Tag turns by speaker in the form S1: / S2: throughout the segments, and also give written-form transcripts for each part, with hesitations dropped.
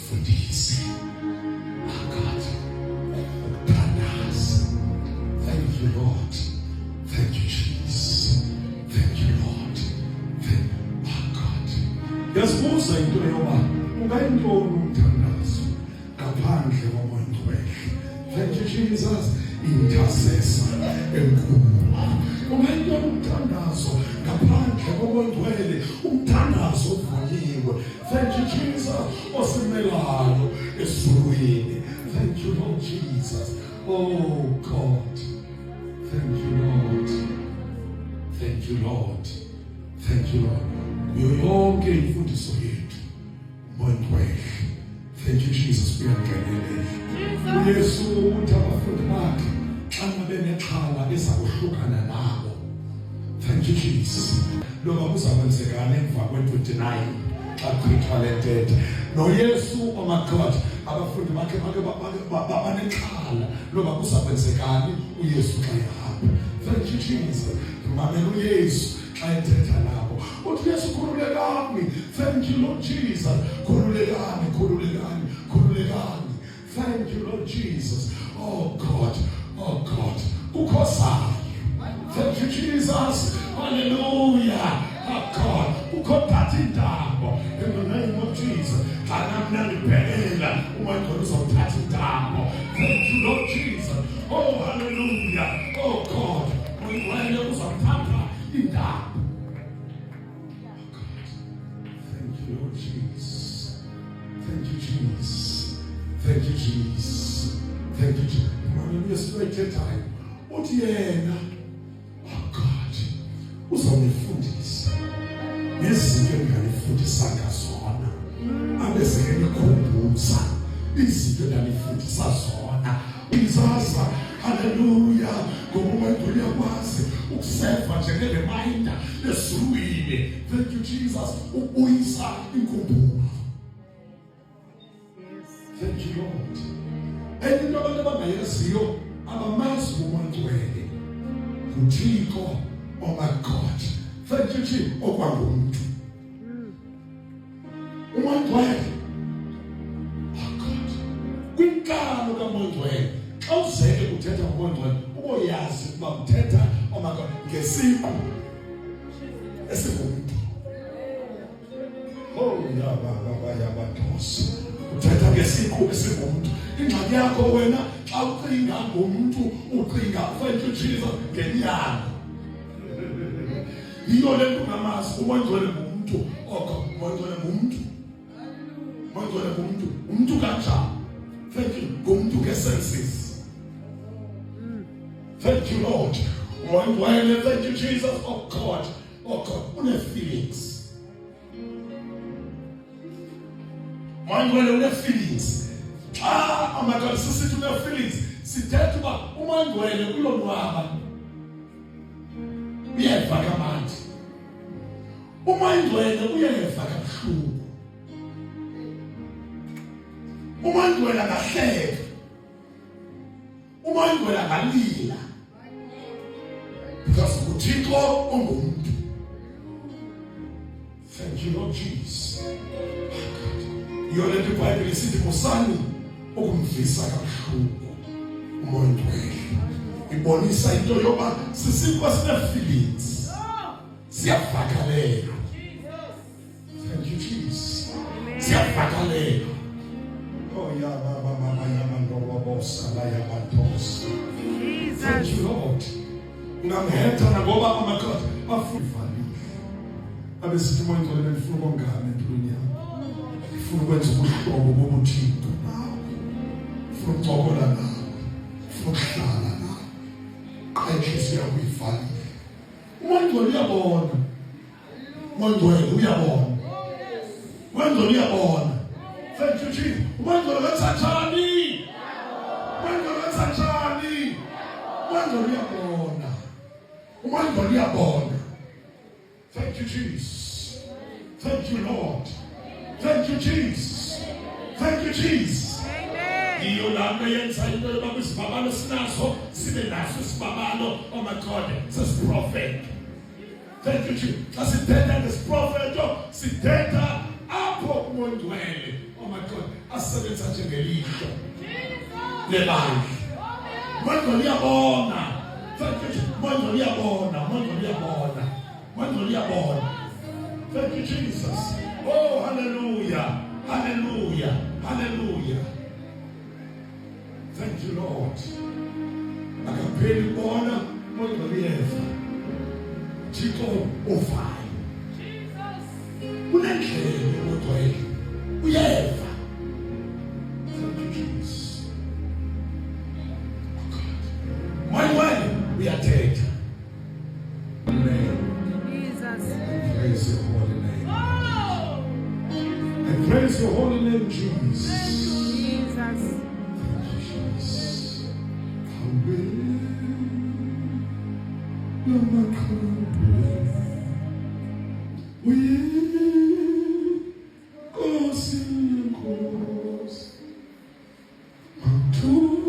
S1: Andifundise. Oh God. Ukuthandaza. Thank you, Lord. Thank you, Jesus. Thank you, Lord. Thank oh God. Yazibuza into yoba ungayintoni umthandazo ngaphandle komoya ongcwele. Thank you, Jesus. Intercessor enkulu. Ungayintoni umthandazo ngaphandle komoya ongcwele? Umthandazo ovunyiwe. Thank you, Jesus. Osimelayo ezulwini. Thank you, Lord Jesus. Oh God. Thank you, Lord. Thank you, Lord. Thank you, Lord. Kuyo yonke imfundiso yethu, uMoya Ongcwele. Thank you, Jesus. Uyangenelela. UYesu uthi abafundi bakhe xa benexhala eza kuhlukana nabo. Thank you, Jesus. Loba kuza kwenzekani emva kwe-29 xa kuchithwa le ntethe. NoYesu, oh my God, abafundi bakhe bake banexhala loba kuza kwenzekani uYesu xa ehamba. Thank you, Jesus. Ndimamela uYesu xa ethetha nabo. Uthi uYesu, khululekani. Thank you, Lord Jesus. Khululekani, khululekani, khululekani. Thank you, Lord Jesus. Oh God, oh God. Kukho zayo. Thank you, Jesus. Hallelujah. Oh God. Kukho thatha intambo. In the name of Jesus. Xana mna ndibhelela uMoya Ongcwele uzawuthatha intambo. Thank you, Lord Jesus. Oh, hallelujah. Oh God. Umoya Ongcwele uzawuthatha intambo. Oh God. Thank you, Lord Jesus. Thank you, Jesus. Thank you, Jesus. Thank you, Jesus. Mama uYesu ayithethayo. Uthi yena, oh God, uzonifundisa nezinto enginganifundisanga zona. Abe sekenikhumbuza izinto endanifundisa zona. Izaza, haleluya, ngoba uMoya uyakwazi ukuseva njenge-reminder ezulwini. Thank you, Jesus. Ubuyisa inkumbulo. Thank you, Lord. Enye into abantu abangayaziyo, abamazi uMoya Ongcwele nguThixo. Oh my God. Thank you, Jesus. Okwangumntu. UMoya Ongcwele. Oh God. Kwinkalo kaMoya Ongcwele. Xa uzeke kuthetha ngoMoya Ongcwele, uboyazi ukuba uthetha, oh my God, ngesiqu esingumntu. Oh yaba baba yaba ntosi. Uthetha ngesiqu esingumntu. Ingxaki yakho wena xa ucinga ngomntu ucinga, thank you Jesus, ngenyama. Yiyo le nto ungamazi uMoya Ongcwele ngumntu. Oko uMoya Ongcwele ngumntu. Umoya Ongcwele ngumntu. Umntu kanjani? Thank you. Ngumntu nge-senses. Thank you, Lord. Umoya Ongcwele, thank you, Jesus. Oh God. Oh God, une-feelings. Umoya Ongcwele une-feelings. Xa amadoda sisithi une-feelings, sithetha uba uMoya Ongcwele uyonwaba. Uyeva kamandi. UMoya Ongcwele uyeva kabuhlungu. UMoya Ongcwele angahleka. UMoya Ongcwele angalila. Because nguThixo ongumntu. Thank you, Lord Jesus. Oh God. Yiyo le nto iBhayibhile isithi musani ukumvisa kabuhlungu uMoya Ongcwele. Ibonisa into yoba sisinkwa sine-feelings. Siyavakalelwa. Thank you, Jesus. Siyavakalelwa. Oh ya baba mama ya mandorobosa la ya mantosa. Thank you, Lord. Ungamhetha nangoba amadoda afuvalile. Abesithi uMoya Ongcwele bendifuna ukongama empilweni yami. Ndifuna ukwenza ubuhlobo bobuthixo nawe. Ndifuna ukuncokola nawe. Ndifuna ukuhlala nawe. Qha inhliziyo yakho uyivalile. UMoya Ongcwele uyabona. UMoya Ongcwele uyabona. UMoya Ongcwele uyabona. Thank you, Jesus. UMoya Ongcwele wenza njani? UMoya Ongcwele wenza njani? UMoya Ongcwele uyabona. UMoya Ongcwele uyabona. Thank you, Jesus. Thank you, Lord. Thank you, Jesus. Thank you, Jesus. Yiyo laa nto yenza into yoba kwisibabalo sinaso sibe naso isibabalo, oh my God, sesiprofeto. Thank you, Jesus. Xa sithetha ngesiprofeto sithetha apho uMoya Ongcwele, oh my God, asebenza njengelihlo lebandla. Manje liyabona. Thank you. Manje liyabona, manje liyabona. Manje liyabona. Thank you Jesus. Oh hallelujah. Hallelujah. Hallelujah. Thank you Lord. Akapheli kubona kodwa uyeva. Thixo ovayo. Jesus. Kunendlela kodwa uyeva. Thank you Jesus. Oh God. My way uyathetha.
S2: Jesus.
S1: Praise your holy name.
S2: Oh.
S1: I praise your holy name, Jesus.
S2: Jesus.
S1: Thank you, Jesus. Awe namaqhawe uyiNkosi yenkosi mathunyiswe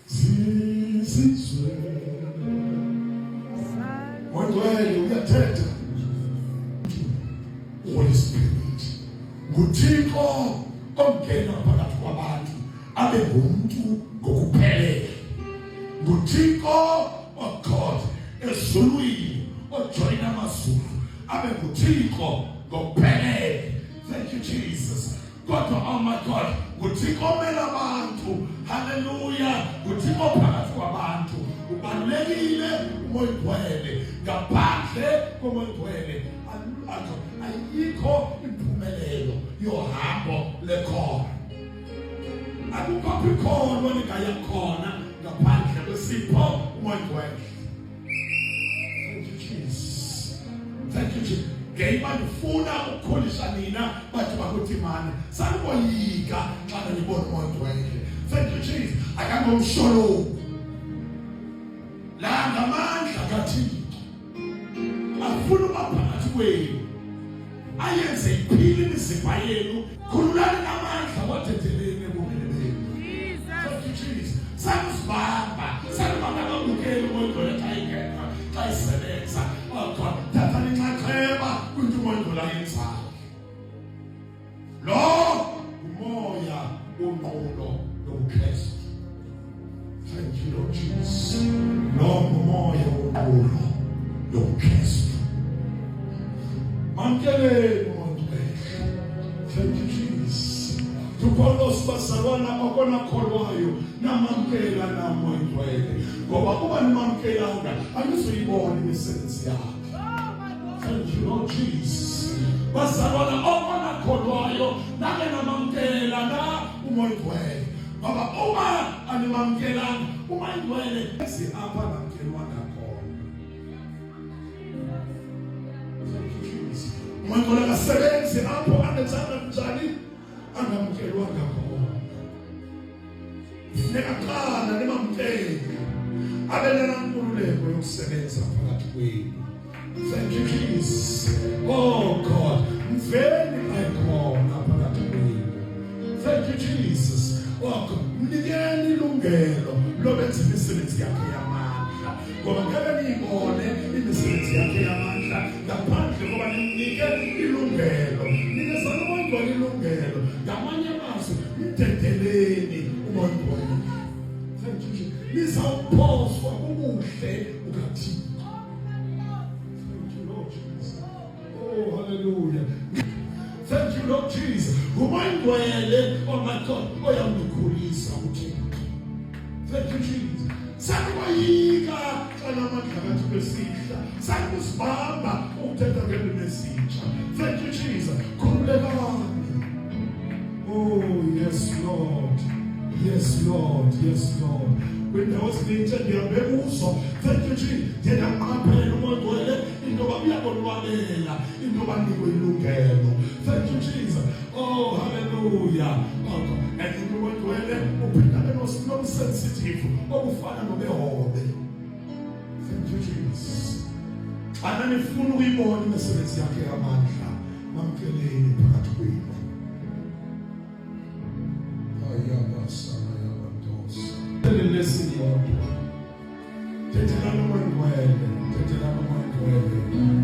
S1: zizizwe. Ngcwele uyathetha. Holy Spirit nguThixo ongena phakathi kwabantu abe ngumntu ngokuphelele. NguThixo oh God ezulwini ojoyina amazulu abe nguThixo ngokuphelele. Thank you Jesus. Kodwa oh my God nguThixo omela abantu. Hallelujah. NguThixo phakathi kwabantu. Ubalulekile uMoya Oyingcwele. Ngaphandle koMoya Oyingcwele ayikho impumelelo yohambo lekhona. Akukho ikholwa lingaya khona ngaphandle kwesipho uMoya Oyingcwele. Thank you Jesus. Thank you Jesus. Ngeyiba ndifuna ukukholisa nina bathi bakuthi mani sanikoyika xa nibona uMoya Oyingcwele. Thank you Jesus. Akangomshologu. La ngamandla kaThixo. Afuna uba phakathi kwenu. Ayenze iphile imizimba yenu. Khululani namandla wadedeleni ebomini benu.
S2: Jesus.
S1: Thank you Jesus. Sanizibamba, sanibamba ababukeli uMoya Oyingcwele xa ingena, xa isebenza. Oh God, thathani inxaxheba kwinto uMoya Oyingcwele ayenzayo. Lo ngumoya wonqulo lobuKristu. Thank you Lord Jesus. Lo ngumoya wonqulo lobuKristu. Mamkeleni uMoya Oyingcwele. Thank you Jesus. Upawulos bazalwana okona kholwayo namamkela naMoya Oyingcwele. Ngoba kuba nimamkelanga anizuyibona imisebenzi yakhe.
S2: Oh my God.
S1: Thank you Lord Jesus. Bazalwana okona kholwayo nake namamkela na uMoya Oyingcwele. Ngoba uma animamkelanga uMoya Oyingcwele ezi apha namkelwanga khona. Thank you Jesus. uMoya Oyingcwele akasebenzi apho angenzanga njani angamkelwanga khona. Funeka qala nimamkele abe nenkululeko yokusebenza phakathi kwenu. Thank you Jesus. Oh God, mveni ekhona phakathi kwenu. Thank you Jesus. Oh God, mnikeni ilungelo lobenza imisebenzi yakhe yamandla. Ngoba ngeke niyibone imisebenzi yakhe yamandla ngaphandle koba nimnike ilungelo. Nikezani uMoya Oyingcwele ilungelo. Ngamanye amazwi, mdedeleni uMoya Oyingcwele. Thank you Jesus. Nizawuphoswa kubuhle bukaThixo. Thank you Lord Jesus. Oh hallelujah. Thank you Lord Jesus. NguMoya Oyingcwele oh my God oyawunikhulisa uThixo. Thank you Jesus. Sakuboyika xa namandla kaThixo esihla. Sakuzibamba ukuthetha ngeelwimi ezintsha. Thank you Jesus. Khululekani. Oh yes Lord. Yes Lord. Yes Lord. Kwindawo ezininzi endihambe kuzo. Thank you Jesus. Ndiye ndaqaphela uMoya Oyingcwele into yoba uyakonwabela into yoba nikwe ilungelo. Thank you Jesus. Oh hallelujah. Oh God. And into uMoya Oyingcwele uphinda abe nobusensitive obufana nobehobe. Thank you Jesus. Xana nifuna ukuyibona imisebenzi yakhe yamandla, mamkeleni phakathi kwenu. Ayabasana yabandosa. Lesiyodwa. Thethelani uMoya Oyingcwele, thethelani uMoya Oyingcwele,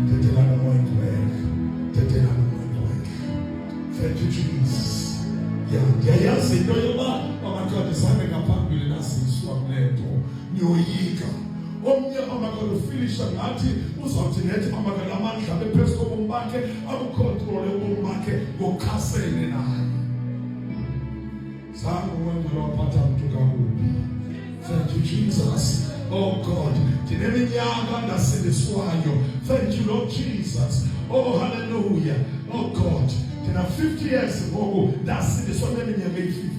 S1: thethelani uMoya Oyingcwele, thethelani uMoya Thank you, Jesus. Ya, ndiyayazi into yoba amakade zange ngaphambili nasiswa kule nto niyoyika. Omnye amakade ufilisha ngathi uzawuthi nethi amakade amandla abe phezu kobomi bakhe abukhontrole ubomi bakhe ngokuchasene naye. Zange uwenzela waphatha mntu kakubi. Thank you, Jesus. Oh God, ndineminyaka ndasindiswayo. Thank you, Lord Jesus. Oh, hallelujah. Oh God, ndina 50 years ngoku ndasindiswa neminyaka eyi-15.